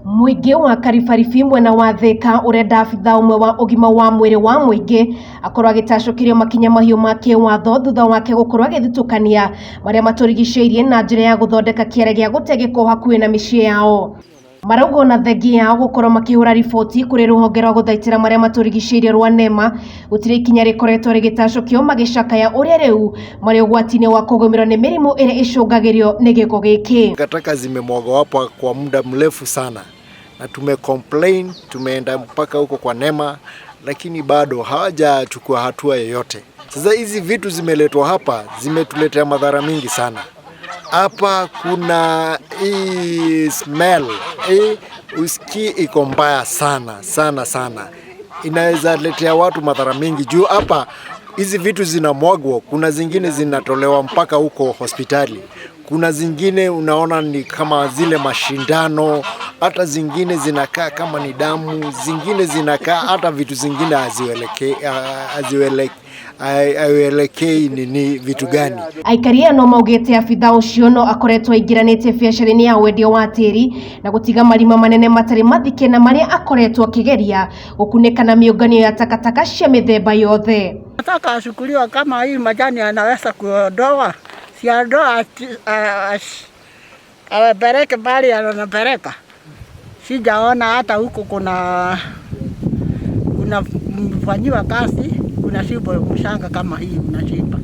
Mũingĩ wa Karibaribi mwena wa Thika ũrenda abithaa ũmwe wa ũgima wa mwĩrĩ wa mũingĩ akorwo agĩtacũkĩrio makinya mahiũ ma kĩwatho thutha wake gũkorwo agĩthutũkania marĩa matũrigicĩirie na njĩra ya gũthondeka kĩara gĩa gũte gĩko hakuhĩ na mĩciĩ yao. Marauga ona thengia yao gũkorwo makĩhũra riboti kũrĩ rũhonge rwa gũthaitĩra marĩa matũrigicĩirie rwa NEMA, gũtirĩ ikinya rĩkoretwo rĩgĩtacũkio, magĩcakaya ũrĩa rĩu marĩ ũgwati-inĩ wa kũgũmĩrwo nĩ mĩrimũ ĩrĩa ĩcũngagĩrio nĩ gĩko gĩkĩ. Takataka zimemwagwa hapa kwa muda mrefu sana na tumecomplain, tumeenda mpaka huko kwa NEMA, lakini bado hawajachukua hatua yoyote. Sasa hizi vitu zimeletwa hapa zimetuletea madhara mingi sana. Hapa kuna hii smell hii usikii iko mbaya sana sana sana, inaweza letea watu madhara mingi juu hapa hizi vitu zinamwagwa, kuna zingine zinatolewa mpaka huko hospitali, kuna zingine unaona ni kama zile mashindano, hata zingine zinakaa kama ni damu, zingine zinakaa hata vitu zingine hazielekei nini vitu gani. Aikari aya no maugĩte abithaa ũcio no akoretwo aingĩranĩtie biacara-inĩ ya wendia wa tĩri na gũtiga marima manene matarĩ mathike na marĩa akoretwo akĩgeria gũkunĩka na mĩũnganio ya takataka cia mĩthemba yothe. Nataka achukuliwa kama hii majani anaweza kuondoa, siondoa, awapeleke mbali anapeleka. Sijaona hata huko kuna mfanyiwa kazi, kuna mchanga kama hii unachimba.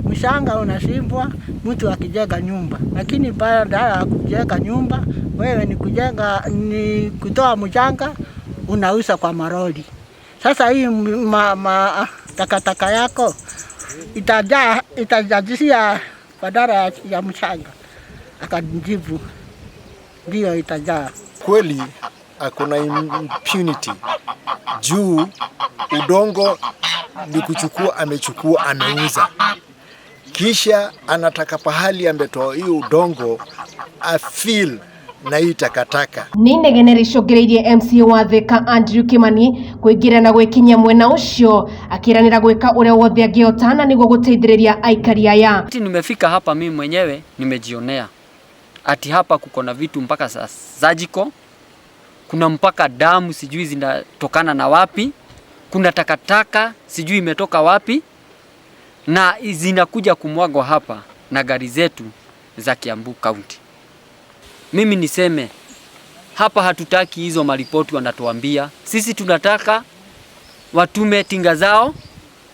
Mchanga unachimbwa mtu akijenga nyumba, lakini badala ya kujenga nyumba wewe ni kujenga, ni kutoa mchanga unauza kwa maroli. Sasa hii takataka yako itajaa, itajazia badala ya mchanga. Akajibu ndio itajaa. Kweli akona impunity juu udongo ni kuchukua, amechukua ameuza, kisha anataka pahali ametoa hiyo udongo afill na hii takataka. Nĩ inegene rĩcũngĩrĩirie MCA wa Thika Andrew Kimani kũingĩra na gwĩkinyia mwena ũcio akĩranĩra gwĩka ũrĩa wothe angĩhota na nĩguo gũteithĩrĩria aikari aya. Nimefika hapa mimi mwenyewe nimejionea ati hapa kuko na vitu mpaka za surgical, kuna mpaka damu sijui zinatokana na wapi, kuna takataka sijui imetoka wapi na zinakuja kumwagwa hapa na gari zetu za Kiambu County. Mimi niseme hapa hatutaki hizo maripoti wanatuambia. Sisi tunataka watume tinga zao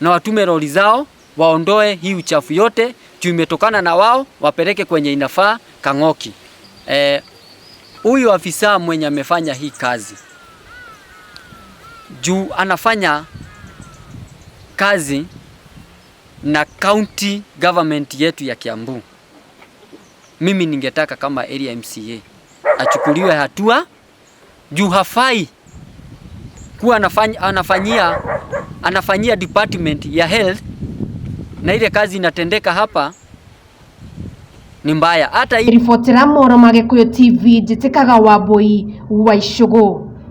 na watume lori zao waondoe hii uchafu yote juu imetokana na wao, wapeleke kwenye inafaa Kang'oki. Huyu afisa mwenye amefanya hii kazi juu anafanya kazi na county government yetu ya Kiambu, mimi ningetaka kama area MCA achukuliwe hatua juu hafai kuwa anafanyia department ya health na ile kazi inatendeka hapa ni mbaya. Hata hii Ribotera mohoro ma Gikuyu TV, njĩtĩkaga Wambui wa Icũgũ.